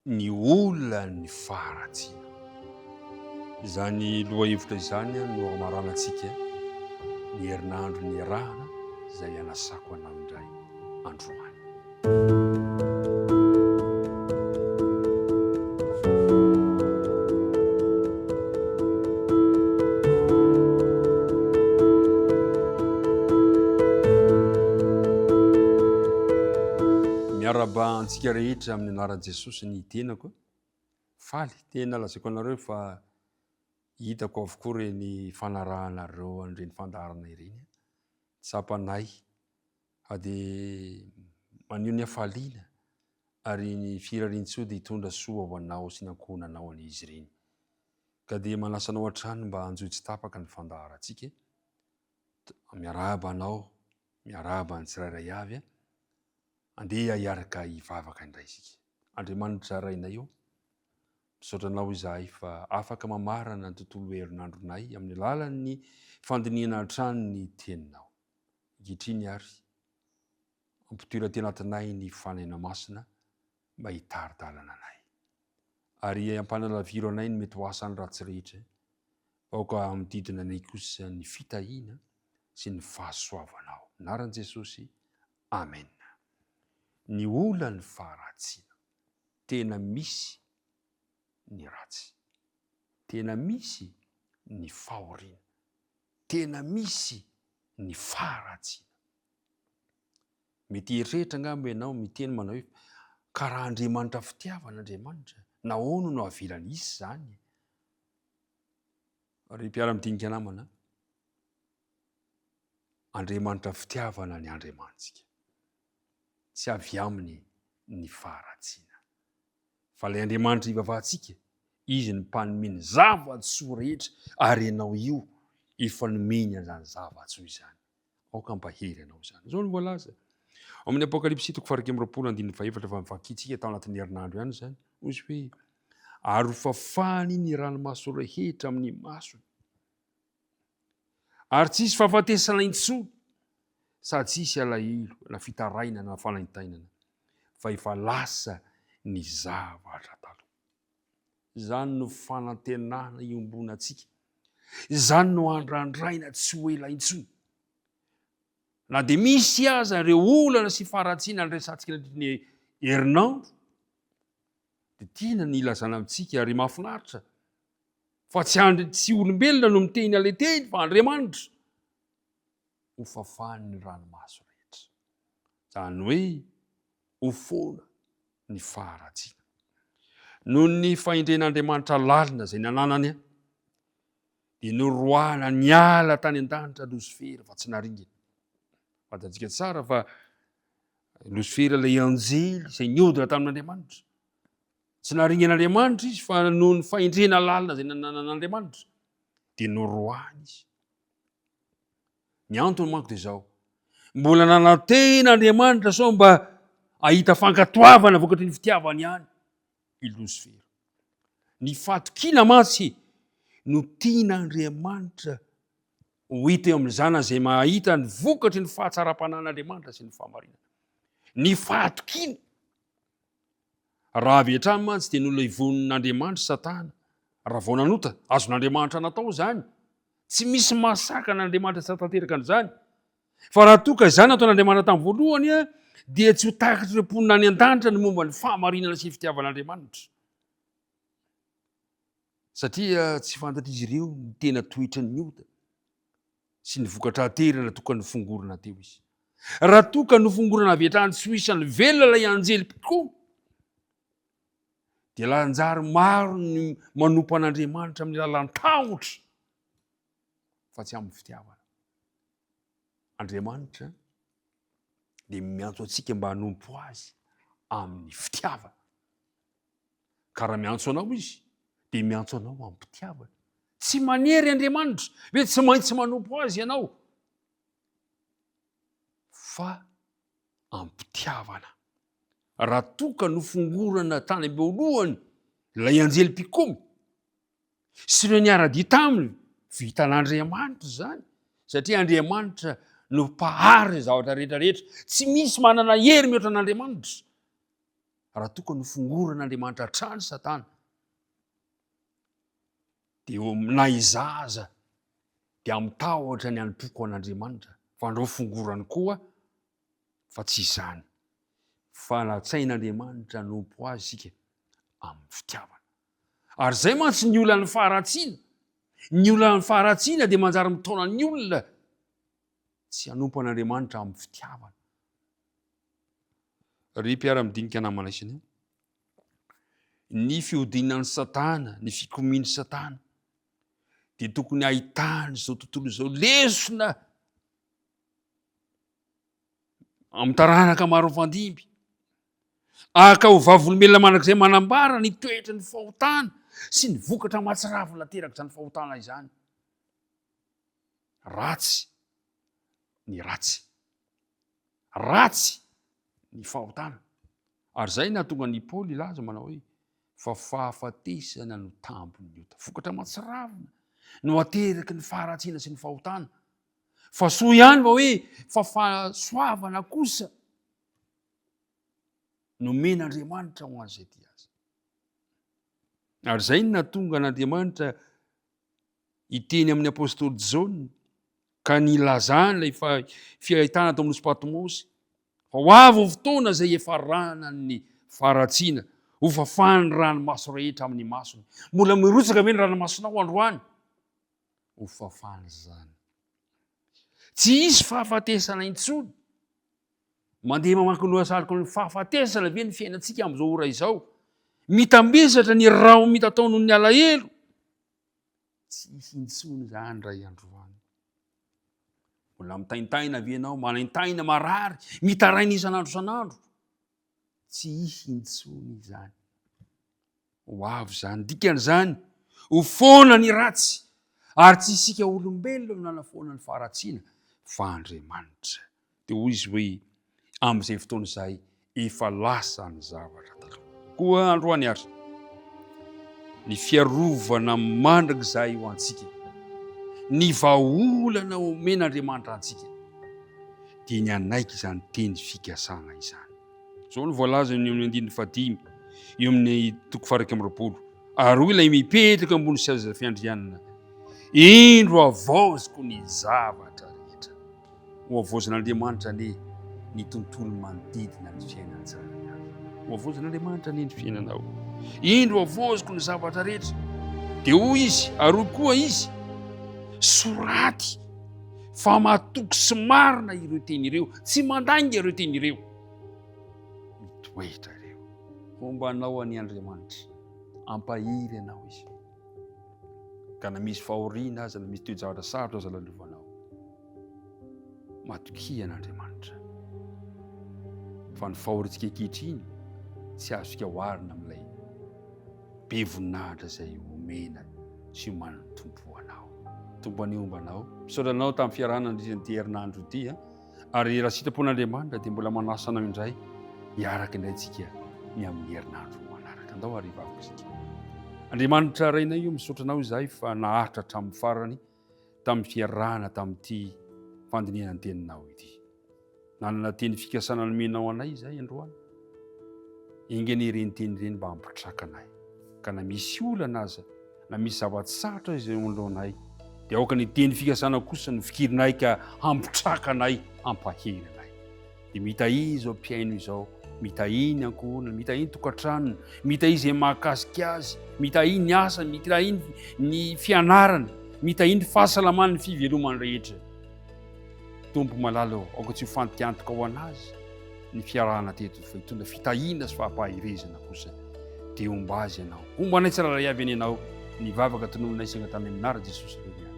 Ny olan'ny faharatsiana. Izany lohahevitra izany no hamaranantsika ny herinandro niarahana izay hanasako anao indray androany. Miarahaba antsika rehetra amin'ny anaran'i Jesosy ny tenako. Faly tena lazaiko anareo fa hitako avokoa ireny fanarahanareo an'ireny fandaharana ireny. Tsapanay fa dia maneho ny hafaliana ary ny firarian-tsoa dia hitondra soa ho anao sy ny ankohonanao anie izy ireny. Ka dia manasa anao hatrany mba hanjohy tsy tapaka ny fandaharantsika. Miarahaba anao, miarahaba ny tsirairay avy. Andeha hiaraka hivavaka indray isika. Andriamanitra Rainay ô, misaotra Anao izahay fa afaka mamarana ny tontolo herinandronay amin'ny alalan'ny fandinihana hatrany ny Teninao. Ankehitriny àry, ampitoero aty anatinay ny Fanahinao Masina mba hitari-dalana anay. Ary ampanalaviro anay ny mety ho asan'ny ratsy rehetra, aoka hanodidina anay kosa ny fitahiana sy ny fahasoavanao. Anaran'i Jesosy, Amen. Ny olan'ny faharatsiana. Tena misy ny ratsy. Tena misy ny fahoriana. Tena misy ny faharatsiana. Mety hieritreritra angamba ianao miteny manao hoe ka raha Andriamanitra fitiavana Andriamanitra, nahoana no avelany hisy izany? Ry mpiara-midinika namana, Andriamanitra fitiavana ny Andriamanitsika. Tsy avy aminy ny faharatsiana. Fa ilay Andriamanitra ivavahantsika, Izy no mpanome ny zava-tsoa rehetra, ary ianao io efa nomeny an'izany zava-tsoa izany. Aoka hampahery anao izany. Izao no voalaza ao amin'ny Apokalypsy toko faha 21 andininy fahefatra fa novakintsika tao anatin'ny herinandro ihany izany. Hoy izy hoe, ary hofafany ny ranomaso rehetra amin'ny masony. Ary tsy hisy fahafatesana intsony, sady tsy hisy alahelo na fitarainana na fanaintainana, fa efa lasa ny zavatra taloha. Izany no fanantenana iombonantsika. Izany no andrandraina tsy ho ela intsony. Na dia misy aza ireo olana sy faharatsiana niresahantsika nandritra ny herinandro, dia tiana ny hilazana amintsika ary mahafinaritra Fa tsy andry tsy olombelona no miteny ilay teny fa Andriamanitra. Ho fafany ny ranomaso rehetra. Izany hoe ho foana ny faharatsiana. Noho ny fahendren'Andriamanitra lalina izay nananany dia noroahana niala tany an-danitra Losifera fa tsy naringana. Fantatsika tsara fa Losifera ilay anjely izay niodina tamin'Andriamanitra. Tsy naringan'Andriamanitra izy fa noho ny fahendrena lalina izay nananan'Andriamanitra dia noroahiny izy. Ny antony manko dia izao, mbola nanantena Andriamanitra sao mba ahita fankatoavana vokatry ny fitiavany ihany i Losifera. Ny fatokiana mantsy no tian'Andriamanitra ho hita eo amin'ny zanany izay mahita ny vokatry ny fahatsaram-panahin'Andriamanitra sy ny fahamarinana. Ny fahatokiana Raha avy hatrany mantsy dia nolevonin'Andriamanitra Satana raha vao nanota. Azon'Andriamanitra natao izany. Tsy misy mahasakana an'Andriamanitra tsy hahatanteraka an'izany. Fa raha toa ka izany nataon'Andriamanitra tamin'ny voalohany dia tsy ho takatr'ireo mponina any an-danitra ny momba ny fahamarinana sy ny fitiavan'Andriamanitra. Satria tsy fantatr'izy ireo ny tena toetran'ny ota. sy ny vokatra aterina toa ka nofongorana teo izy. Raha toa ka nofongorana avy hatrany tsy ho isan'ny velona ilay anjely mpikomy, dia lanjary maro ny manompo an'Andriamanitra amin'ny lalan-tahotra fa tsy amin'ny fitiavana. Andriamanitra dia miantso antsika mba hanompo azy amin'ny fitiavana. Ka raha miantso anao izy, dia miantso anao amim-pitiavana. Tsy manery Andriamanitra hoe tsy maintsy manompo azy ianao, fa amim-pitiavana. Raha toa ka nofongorana tany am-boalohany ilay anjely mpikomy sy ireo niara-dia taminy, vitan'Andriamanitra izany, satria Andriamanitra no mpahary ny zavatra rehetra rehetra. Tsy misy manana hery mihoatra an'Andriamanitra. Raha toa ka nofongoran'Andriamanitra hatrany Satana, dia eo na izaho aza dia amin'ny-tahotra ny hanompoako an'Andriamanitra, fa andrao fongorany koa fa tsy izany. Fa natsain'Andriamanitra hanompo Azy isika amin'ny fitiavana. Ary izay mantsy ny olan'ny faharatsiana. Ny olan'ny faharatsiana dia manjary mitaona ny olona tsy hanompo an'Andriamanitra amin'ny fitiavana. Ry mpiara-midinika namana isany, ny fihodinan'i Satana, ny fikomian'i Satana, dia tokony hahitana izao tontolo izao lesona amin'ny taranaka maro mifandimby. Aka ho vavolombelona mandrakizay manambara ny toetry ny fahotana sy ny vokatra mahatsiravina aterak'izany fahotana izany. Ratsy ny ratsy. Ratsy ny fahotana. Ary izay nahatonga an'i Paoly hilaza manao hoe fa fahafatesana no tambin'ny ota. Vokatra mahatsiravina no ateraky ny faharatsiana sy ny fahotana. Fa soa ihany fa hoe fa fahasoavana kosa nomen'Andriamanitra ho an'izay tia azy. Ary izay no nahatonga an'Andriamanitra hiteny amin'ny apostoly Jaona ka nilazany ilay fahitana tao amin'ny Nosy Patmosy fa ho avy ny fotoana izay hiafarana ny faharatsiana, ho fafan'ny ranomaso rehetra amin'ny masony. Mbola mirotsaka ve ny ranomasonao androany? Ho fafana izany. Tsy hisy fahafatesana intsony. Mandeha mamaky ny lohasaloky ny fahafatesana ve ny fiainantsika amin'izao ora izao? Mitambesatra ny raho mitatao noho ny alahelo. Tsy hisy intsony izany indray androany. Mbola mitaintaina ve ianao? Manaintaina, marary, mitaraina isan'andro isan'andro. Tsy hisy intsony izany. Ho avy izany. Dikan'izany, ho foana ny ratsy, ary tsy isika olombelona no nanafoana ny faharatsiana, fa Andriamanitra. Dia hoy izy hoe, amin'izay fotoana izay, efa lasa ny zavatra taloha. Koa androany ary, ny fiarovana mandrakizay ho antsika, ny vahaolana omen'Andriamanitra antsika, dia ny hanaiky izany teny fikasana izany. Izao no voalaza eo amin'ny andininy fahadimy, eo amin'ny toko faha-21, Ary hoy ilay mipetraka ambony seza fiandrianana, Indro havaoziko ny zavatra rehetra. Ho havaozin'Andriamanitra anie ny tontolo manodidina ny fiainan'ny tsirairay avy. Ho havaozin'Andriamanitra anie ny fiainanao. Indro havaoziko ny zavatra rehetra. Dia hoy izy, ary hoy koa izy, soraty fa matoky sy marina ireo teny ireo, tsy mandainga ireo teny ireo. Mitoetra ireo. Homba anao anie Andriamanitra. Ampahery anao izy. Ka na misy fahoriana aza, na misy toe-javatra sarotra aza lalovanao, matokia an'Andriamanitra. Fa ny fahoriantsika ankehitriny tsy azontsika oharina amin'ilay be voninahitra izay omena sy omanin'ny Tompo ho anao. Tompo anie homba anao. Misaotra anao tamin'ny fiarahana nandritra ity herinandro ity. Ary raha sitrapon'Andriamanitra dia mbola manasa anao indray hiaraka indray tsika ny amin'ny herinandro manaraka. Andao ary hivavaka isika. Andriamanitra Rainay io, misaotra anao izahay fa naharitra hatramin'ny farany tamin'ny fiarahana tamin'ity fandinihana ny teninao ity. Nanana teny fikasana nomenao anay izahay androany. Enga anie ireny teny ireny mba hampitraka anay. Ka na misy olana aza, na misy zava-tsarotra aza eo anoloanay, dia aoka ny teny fikasana kosa no fikirinay ka hampitraka anay, hampahery anay. Dia mitahia izao mpihaino izao, mitahia ny ankohonany, mitahia ny tokantranony, mitahia izay mahakasika azy, mitahia ny asany, mitahia ny fianarany, mitahia ny fahasalamany, ny fivelomany rehetra. Tompo malala ô, aoka tsy ho fantikantoka ho an'azy ny fiarahana teto fa hitondra fitahiana sy fahampaherezana kosa. Dia homba azy ianao. Homba anay tsirairay avy anie ianao. Ny vavaka tonononay sy angatahana amin'ny anaran'i Jesosy Irery ihany.